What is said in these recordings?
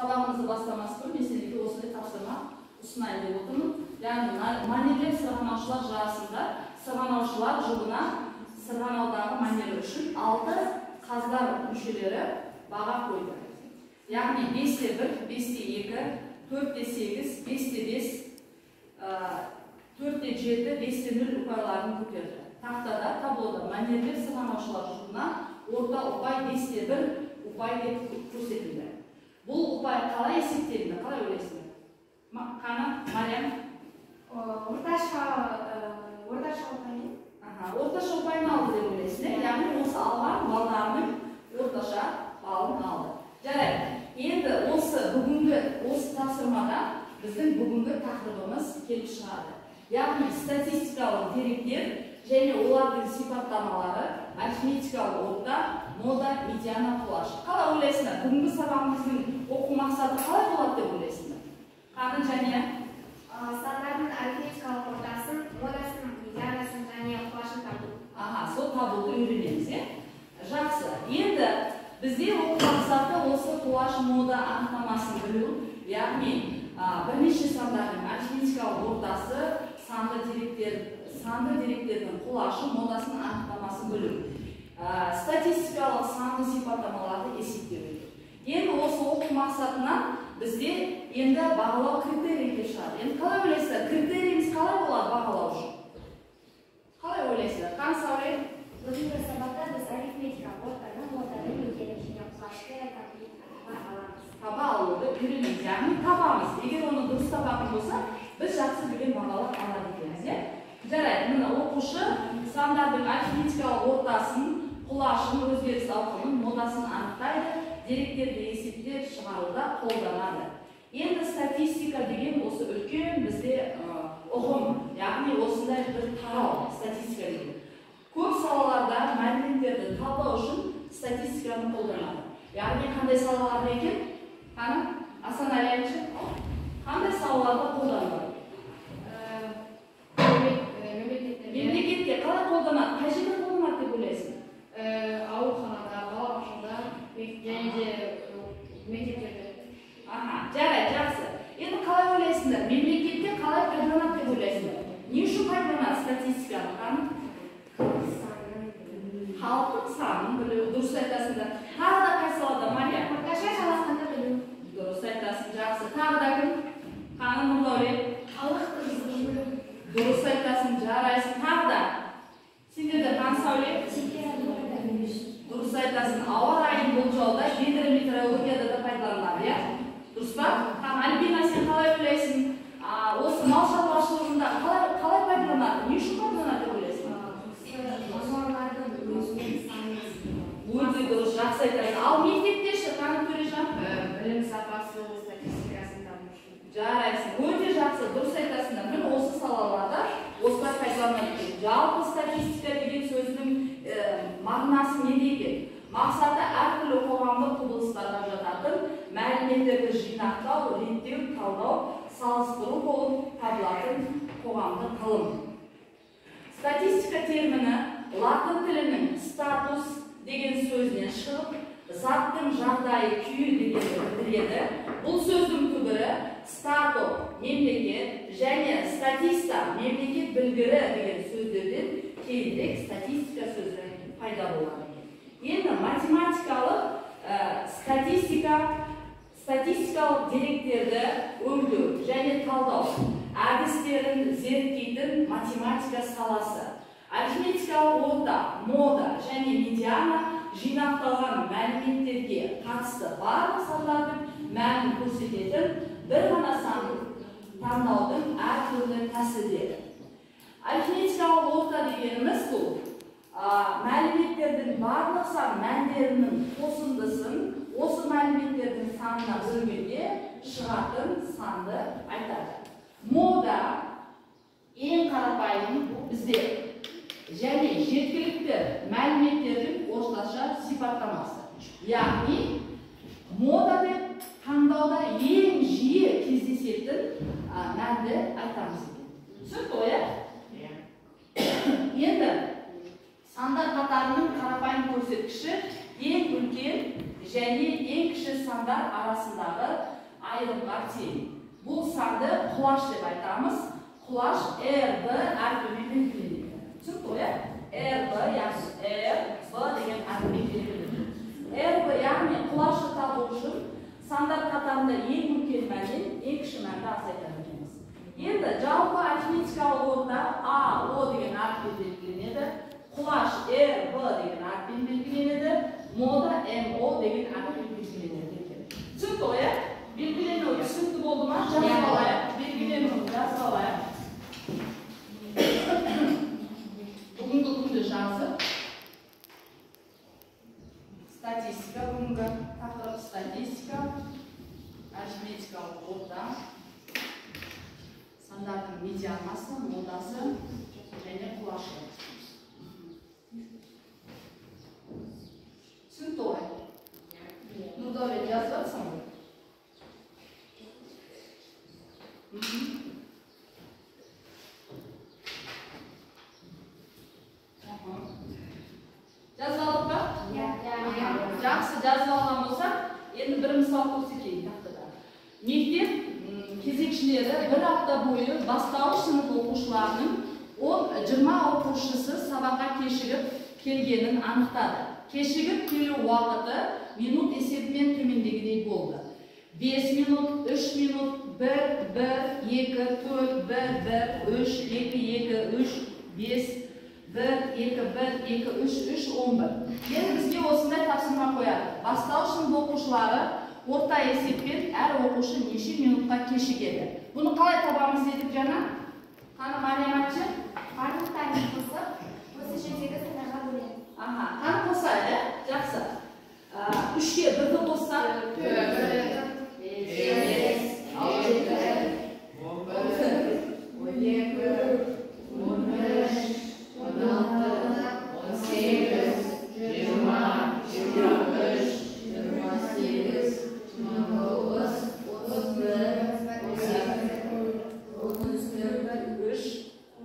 Сабағымызды бастамас бұрын мен сендерге осындай тапсырма ұсынайын деп отырмын. Яғни мәнерлеп сырғанаушылар жарысында сырғанаушылар жұбына сырғанаудағы мәнері үшін 6 қаздар мүшелері баға қойды. Яғни 5-те 1, 5-те 2, 4-те 8, 5-те 5, 4-те 7, 5-те 0 ұпайларын көтерді. Тақтада, таблода мәнерлеп сырғанаушылар жұбына орта ұпай 5-те 1 ұпай деп көрсетілді. Бұл ұпай қалай есептелінді, қалай ойлайсыңдар? Қана, Мариям? Орташа ұпаймен. Орташа ұпайын алды деп ойлайсың, иә? Яғни осы алған балдарының орташа балын алды. Жарайды. Енді осы бүгінгі осы тапсырмада біздің бүгінгі тақырыбымыз келіп шығады. Яғни статистикалық деректер және олардың сипаттамалары, арифметикалық орта, мода, медиана, құлаш. Қалай ойлайсыңдар? Бүгінгі сабағымыздың оқу мақсаты қалай болады деп ойлайсыңдар? Қаны, Жәния? Сандардың арифметикалық ортасын, модасын, медианасын және құлашын табу. Сол табуды үйренеміз, иә? Жақсы. Енді бізде оқу мақсаты осы құлаш, мода анықтамасын білу, яғни бірнеше сандардың арифметикалық ортасы, санды деректердің құлашы, модасының анықтамасын білу. Статистикалық санды сипаттамаларды есептеу. Енді осы оқу мақсатынан бізде енді бағалау критерийі келіп шығады. Енді қалай ойлайсыздар, критерийіміз қалай болады бағалау үшін? Қалай ойлайсыздар? Қан Сәуле? Бүгінгі сабақта біз арифметикалық ортаны, моданы, медианы және құлашты таба аламыз. Таба алуды үйренеміз, яғни табамыз. Егер оны дұрыс табатын болсақ, біз жақсы деген бағалар алады екенбіз, иә? Жарайды, міне оқушы сандардың арифметикалық ортасын, құлашын, өзгеріс ауқымын, модасын анықтайды, деректерді есептеп шығаруда қолданады. Енді статистика деген осы үлкен бізде ұғым, яғни осындай бір тарау статистика деген. Көп салаларда мәліметтерді талдау үшін статистиканы қолданады. Яғни қандай салаларда екен? Қаны, Асан Әлиевич, қандай салаларда қолданылады? Мемлекетте қалай қолданады? Қай жерде қолданады деп ойлайсың? Ауруханада, балабақшада және де мектептерде. Жарайды, жақсы. Енді қалай ойлайсыңдар? Мемлекетте қалай пайдаланады деп ойлайсыңдар? Не үшін пайдаланады статистиканы? Қаны? Халықтың санын білу, дұрыс айтасыңдар. Тағы да қай салада, Мария? Орташа жалақыны білу. Дұрыс айтасың, жақсы. Тағы да кім? Қаны, Нұрдәулет? Халықтың санын білу. Дұрыс айтасың, жарайсың. Тағы да? Сендерде Қан Сәуле? Дұрыс айтасың. Ауа райын болжауда гидрометеорологияда да пайдаланылады, иә? Дұрыс па? Қан, Альбина, сен қалай ойлайсың? Осы мал шаруашылығында қалай пайдаланады? Не үшін пайдаланады деп ойлайсың? Өте дұрыс, жақсы айтасың. Ал мектепте ше, Қаны Төрежан? Білім сапасы статистикасын табу үшін. Жарайсың, өте жақсы, дұрыс айтасыңдар. Міне осы салаларда осылай пайдаланады екен. Жалпы статистика деген сөздің мағынасы неде екен? Мақсаты әртүрлі қоғамдық құбылыстарға жататын мәліметтерді жинақтау, реттеу, талдау, салыстыру болып табылатын қоғамдық ғылым. Статистика термині латын тілінің статус деген сөзінен шығып, заттың жағдайы, күйі дегенді білдіреді. Бұл сөздің түбірі стато мемлекет және статиста мемлекет білгірі деген сөздерден кейінірек статистика сөзі пайда болған екен. Енді математикалық статистикалық деректерді өңдеу және талдау әдістерін зерттейтін математика саласы. Арифметикалық орта, мода және медиана жинақталған мәліметтерге қатысты барлық сандардың мәнін көрсететін бір ғана санды таңдаудың әртүрлі тәсілдері. Арифметикалық орта дегеніміз бұл мәліметтердің барлық сан мәндерінің қосындысын осы мәліметтердің санына бөлгенде шығатын санды айтады. Мода ең қарапайым бізде және жеткілікті мәліметтердің орташа сипаттамасы. Яғни мода деп таңдауда ең жиі кездесетін мәнді айтамыз екен. Түсінікті ғой, иә? Енді сандар қатарының қарапайым көрсеткіші ең үлкен және ең кіші сандар арасындағы айырымға тең. Бұл санды құлаш деп айтамыз. Құлаш RB әрпімен белгіленеді. Түсінікті ғой, иә? RB, яғни R, B деген әрпімен белгіленеді. RB, яғни құлашты табу үшін сандар қатарында ең үлкен мәннен ең кіші мәнді азайтады екенбіз. Енді жалпы арифметикалық орта А, О деген әріппен белгіленеді. Құлаш R, B деген әріппен белгіленеді. Мода М, О деген әріппен белгіленеді екен. Түсінікті ғой, иә? Белгіленуі түсінікті болды ма? Жазып алайық. Белгіленуін жазып алайық. Бүгінгі күнді жазып, статистика, бүгінгі тақырып статистика, арифметикалық орта, сандардың медианасы, модасы және құлашы. Түсінікті ғой? Нұрдәулет, жазып жатсың ғой? Жазып алдық па? Жақсы, жазып алған болсақ, енді бір мысал көрсетейін тақтада. Мектеп кезекшілері бір апта бойы бастауыш сынып оқушыларының 10-20 оқушысы сабаққа кешігіп келгенін анықтады. Кешігіп келу уақыты минут есебімен төмендегідей болды. 5 минут, 3 минут, 1, 1, 2, 4, 1, 1, 3, 2, 2, 3, 5, 1, 2, 1, 2, 3, 3, 11. Енді бізге осындай тапсырма қояды. Бастауыш сынып оқушылары орта есеппен әр оқушы неше минутқа кешігеді. Бұны қалай табамыз дедік жаңа? Қаны Мариям айтшы? Барлықтарын қосып, осы жердегі сандарға бөлеміз. Аха, қаны қосайық, ә? Жақсы. 3-ке 1-ді қоссақ? 4, 5, 6, 11, 12, 13, 16, 18, 20, 23, 28, 29, 31,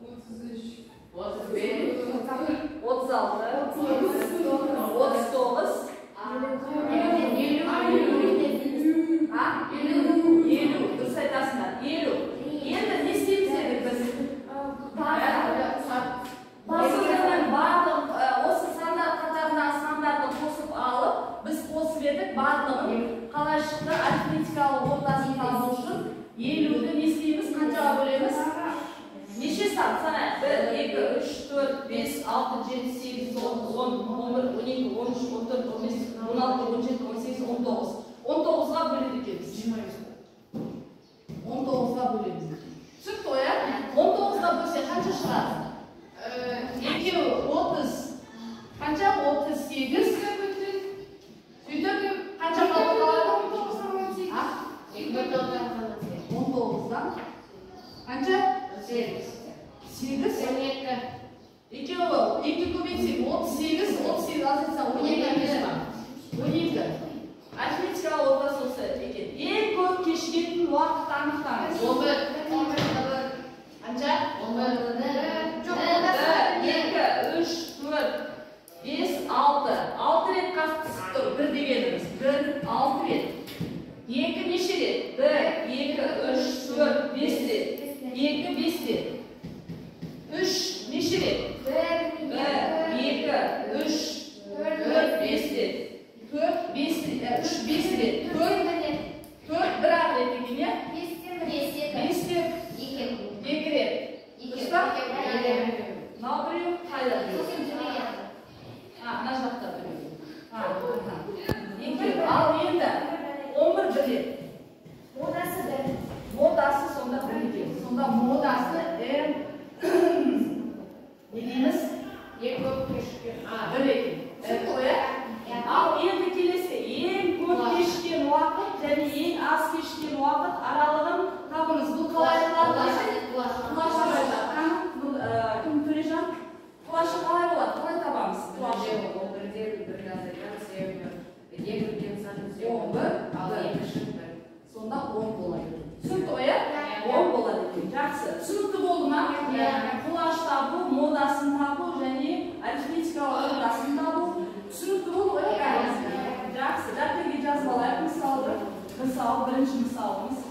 33, 35, 36, 39, 50, дұрыс айтасыңдар, 50. Енді не істейміз едік біз? Басындының барлық, осы сандар қатарындағы сандарды қосып алып, біз қосып едік барлығын. Қалай шықты? Арифметикалық ортасын табу үшін 50-ді не істейміз? Қаншаға бөлеміз? Неше сан? Санайық. 1, 2, 3, 4, 5, 6, 7, 8, 9, 10, 11, 12, 13, 14, 15, 16, 17, 18, 19. 19-ға бөледі екенбіз. 19-ға бөлеміз. Түсінікті ғой, ә? 19-ға бөлсе қанша шығады? Екеуі 30. Қанша? 38. Сөйтіп қанша қалады? 19-дан қанша? 8. 12. Екеуі 2 көбейтсек 38, 38 азайтсақ 12 қанша? 12. Арифметикалық ортасы осы екен. Мысал, бірінші мысалымыз.